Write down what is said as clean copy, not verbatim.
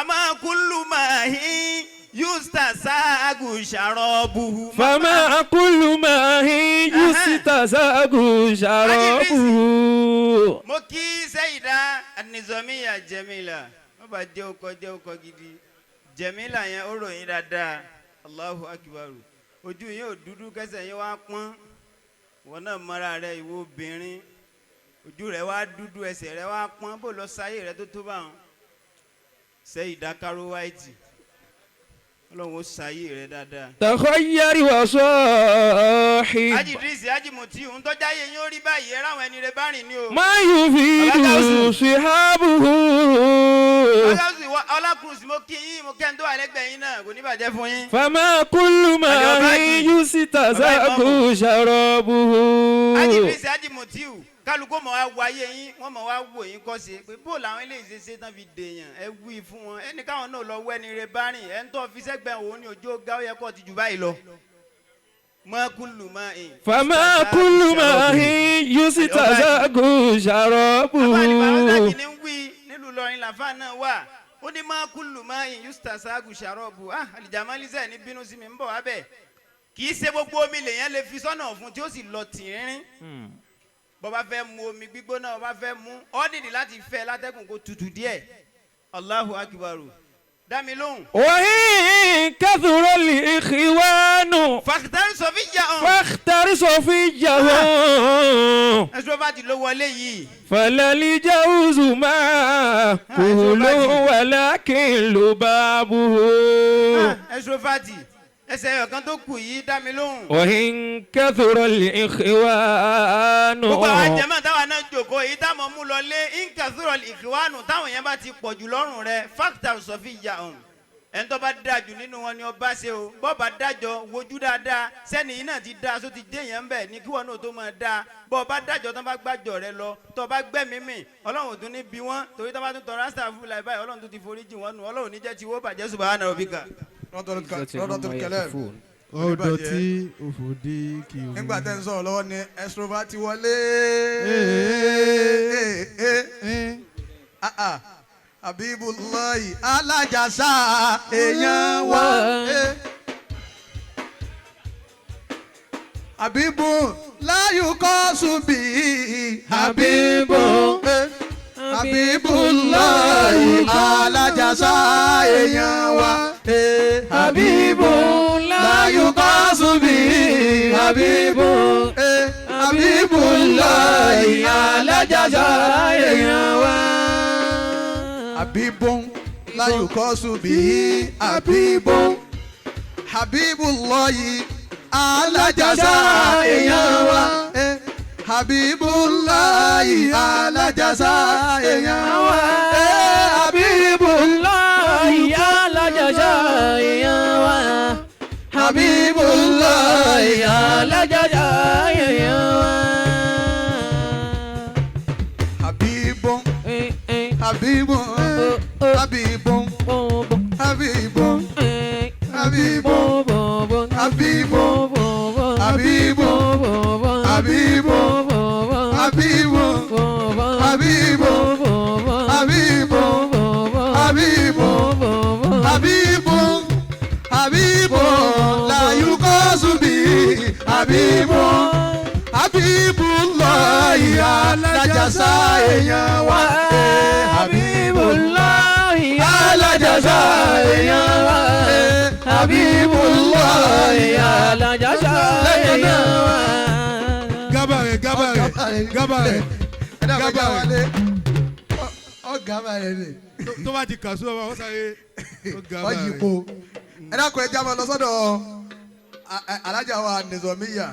فما كل ما هي يستساغ شرابه. فما كل ما هي يستساغ شرابه. Mo kí Sẹ́yìdá Anizọ́míyà Jẹ́mílà, wọ́n bá jẹ́ ọkọ, jẹ́ ọkọ gidi. Jẹ́mílà yẹn, ó ròyìn dáadáa. Allahu Akbar, ojú yín ò dúdú, kẹsẹ̀ yín wá pọ́n. Wọn náà mọ́ra rẹ, ìwọ obìnrin, ojú rẹ wá dúdú, ẹsẹ̀ rẹ wá pọ́n, bó lọ sáyé rẹ tó tó bá wọn. Sẹ́yìdá Karo White, Ọlọ́run ó sáyé rẹ dáadáa. تخير وصاحب. Ájì Idris, Ájì Mutiu, ń tọ́jà yẹ yín ó rí báyìí, ẹ ráwọn ẹni rẹ bá rìn ní o. ما يفيد صحابه. Ọlákùnrin, mo kí yín, mo kẹ́ ń tó wà lẹ́gbẹ̀ẹ́ yín náà, kò ní bàjẹ́ fún yín. فما كل ما هي يستساغ شرابه. Ájì Idris, Ájì Mutiu, kálukú mọ̀ wá wo ayé yín, wọ́n mọ̀ wá wò yín kọ́ sí pé bó làwọn eléyìí ṣe ṣe tán fi dèèyàn. Ẹ wí fún wọn, ẹnì káwọn náà lọ wẹ́ni rẹ bá rìn. Ẹ̀ ń tọ́ fi sẹ́gbẹ̀ẹ́ òun ní ojú ọ̀gá, ó yẹ kó ti jù báyìí lọ. Mọ́ kúlù mọ́ ẹ̀. فما كل ما هي يستساغ شرابه. Àbáni Barasaki ní ń wí nílùú Ìlọrin, làfà náà wà. Ó ní má kúlù má yìn yustasagu sharobu. Ah, alijamalisẹ ní bínú sí mi, ń bọ̀ wá bẹ̀. Kì í ṣe gbogbo omi lèyàn lè fi sọ́nà fún tí ó sì lọ tìrín. Bọ́ bá fẹ́ mu omi gbígbóná, bọ́ bá fẹ́ mu ọ́ dìdí láti fẹ́ látẹ́gùn kó tutù díẹ̀. Allahu Akibaru, dá mi lóhùn. وإن كثر الإخوان فاختر صفيهم. فاختر صفيهم. Ẹ̀sùn ló wọlé yìí. فلا الجوز ما كل ولكن لبابه. Ẹ̀sùn fàtì ẹsẹ̀ ọ̀kan tó kù yìí, dá mi lóhùn. وإن كثر الإخوان. Gbogbo àwọn jẹmọ táwa náà jòkó, èyí táwọn mú lọ lé, إن كثر الإخوان, táwọn yẹn bá ti pọ̀ jù lọ́rùn rẹ, فاختر صفيهم, ẹni tó bá dáa jù nínú wọn ni ọba ṣe o. Bọ́ọ̀bà dájọ́, wojú dáadáa, sẹ́ni yìí náà ti dáa, só ti dé yẹn ń bẹ̀ ní kí wọn náà tó máa dáa. Bọ́ọ̀bà dájọ́ tán, bá gbàjọ́ rẹ lọ, tó bá gbẹ́mí mì, Ọlọ́run ò tún ní bí wọ́n, torí tó bá tún tọrọ أستغفر الله báyìí, Ọlọ́run tó ti forí jì wọ́n nù. Ọlọ́run ní jẹ́ tí wọ́n bàjẹ́. سبحان ربك. Rọ́dọ̀tún kẹlẹ́. Ọ̀dọ̀ tí òfòdí kì í. Nígbà tẹ́ ń sọ̀rọ̀ lọ́wọ́ ni extrovert wọlé. Ah, ah. Habibulayi alájàsá èèyàn wa. Habibu láyù kọ́ ṣubí. Habibu. Habibulayi alájàsá èèyàn wa. Habibu láyù kọ́ ṣubí. Habibu Habibulayi alájàsá èèyàn wa. Habibun láyù kọ́ ṣubí. Habibun. Habibulayi alájàsá èèyàn wa. Habibulayi alájàsá èèyàn wa. Habibulayi alájàsá èèyàn wa. Habibulayi alájàsá èèyàn wa. Habibun. Habibun. Habibun. Habibun. Habibun. Habibun. Habibun. Habibun. Habibun. Habibun. Habibun. Habibun. Habibun. Habibun. La yukosubi. Habibun. Habibulayi alájàsá èèyàn wa. Habibulayi alájàsá èèyàn wa. Habibulayi alájàsá èèyàn wa. Gábàrẹ̀, gábàrẹ̀, gábàrẹ̀. Ẹ dàgbà Gábàrẹ̀. wálé. Ọ̀gá bàrẹ̀ ni. Tó bá ti kà sí ọba, wọ́n sáré ó gábàrẹ̀. Ọ̀yìnbó. Ẹ dákun, ẹ já máa lọ sọ́dọ̀ alájà wa Nizamiya.